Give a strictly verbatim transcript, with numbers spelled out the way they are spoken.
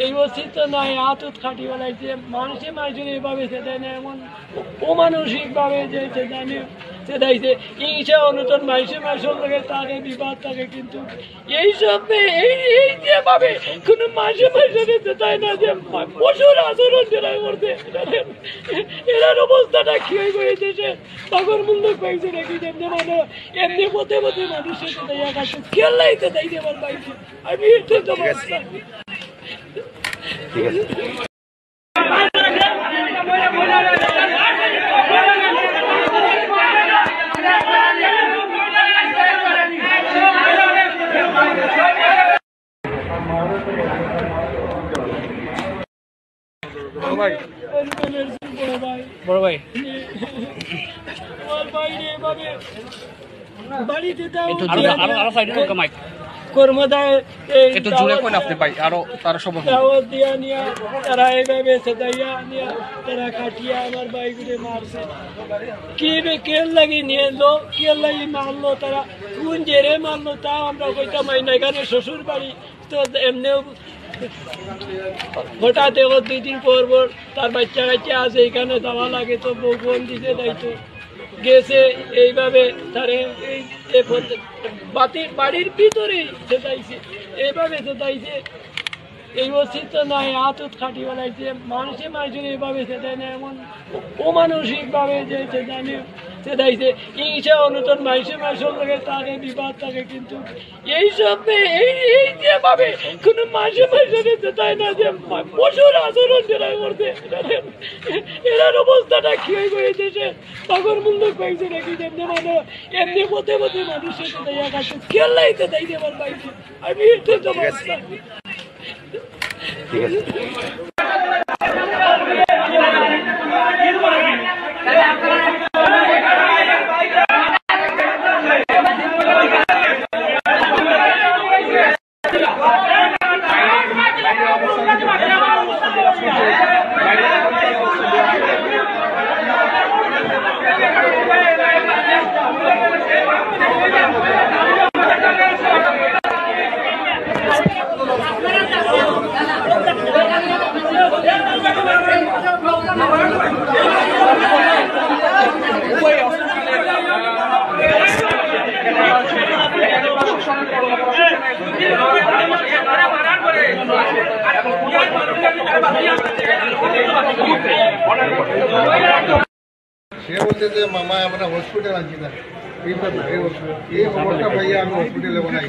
এই অস্তিত্ব নাই, আতুত খাটি বেলাইছে। মানুষে মানুষরে এইভাবে চেতায় না, এমন অমানসিকভাবে যে চেতায় না, চেতাইছে। হিংসা অনটন, মানুষে মানুষর লগে থাকে, বিবাদ থাকে, কিন্তু এই সব এই, এই যেভাবে কোনো মানুষে মানুষরে চেতায় না, যে পশুর আচরণ যেটা করছে, এরার অবস্থাটা কি হইব এই দেশে? পাগল মুল্লুক পাইছে নাকি? যেমনি মানে এমনি পথে পথে মানুষের চেতাইয়া খাচ্ছে, খেললাই চেতাইছে আমার ভাইরে। আমি এটা তো ঠিক আছে। ঠিক আছে। বড় ভাই। বড় ভাই। আমার ভাইরে এভাবে বাড়িতে দাও। একটু জোরে, আরো, আরো সাইডে ঢুকা মাইক। কর্মদায় এই একটু জোরে দাওয়াত কইন আপনি ভাই, আরো তারা সব হবে। দাওয়াত দিয়া নিয়া তারা এইভাবে চেতাইয়া নিয়া তারা কাটিয়া আমার ভাইগুলো মারছে। কি বে-, কেন লাগি নিয়ে এলো, কেন লাগি মারলো তারা, কোন জেরে মারলো তা আমরা কইতাম পারি না। এখানে শ্বশুর বাড়ি তো এমনিও হঠাৎ এখন দুই দিন পর পর তার বাচ্চা কাচ্চা আছে, এখানে যাওয়া লাগে, তো বউ ফোন দিছে, তাই তো গেছে। এইভাবে তারে এই এ পথে বাতি-, বাড়ির ভিতরেই চেতাইছে, এইভাবে চেতাইছে। এই অস্তিত্ব নাই, আতুত খাটি বেলাইছে। মানুষে মানুষরে এইভাবে চেতায় না, এমন অমানসিকভাবে যে চেতায় না, চেতাইছে। হিংসা অনটন, মানুষে মানুষর লগে থাকে, বিবাদ থাকে, কিন্তু এই সব এই, এই যেভাবে কোনো মানুষে মানুষরে চেতায় না, যে পশুর আচরণ যেটা করছে, এরার অবস্থাটা কি হইব এই দেশে? পাগল মুল্লুক পাইছে নাকি? যেমনি মানে এমনি পথে পথে মানুষের চেতাইয়া খাচ্ছে, খেললাই চেতাইছে আমার ভাইরে। আমি এটা তো ঠিক আছে। ঠিক আছে। সে বলছে যে, "মামা, আমরা হসপিটাল আনছি না।" এই কথা, এই হসপিটাল, এই খবরটা পাইয়া আমি হসপিটালে বানাই।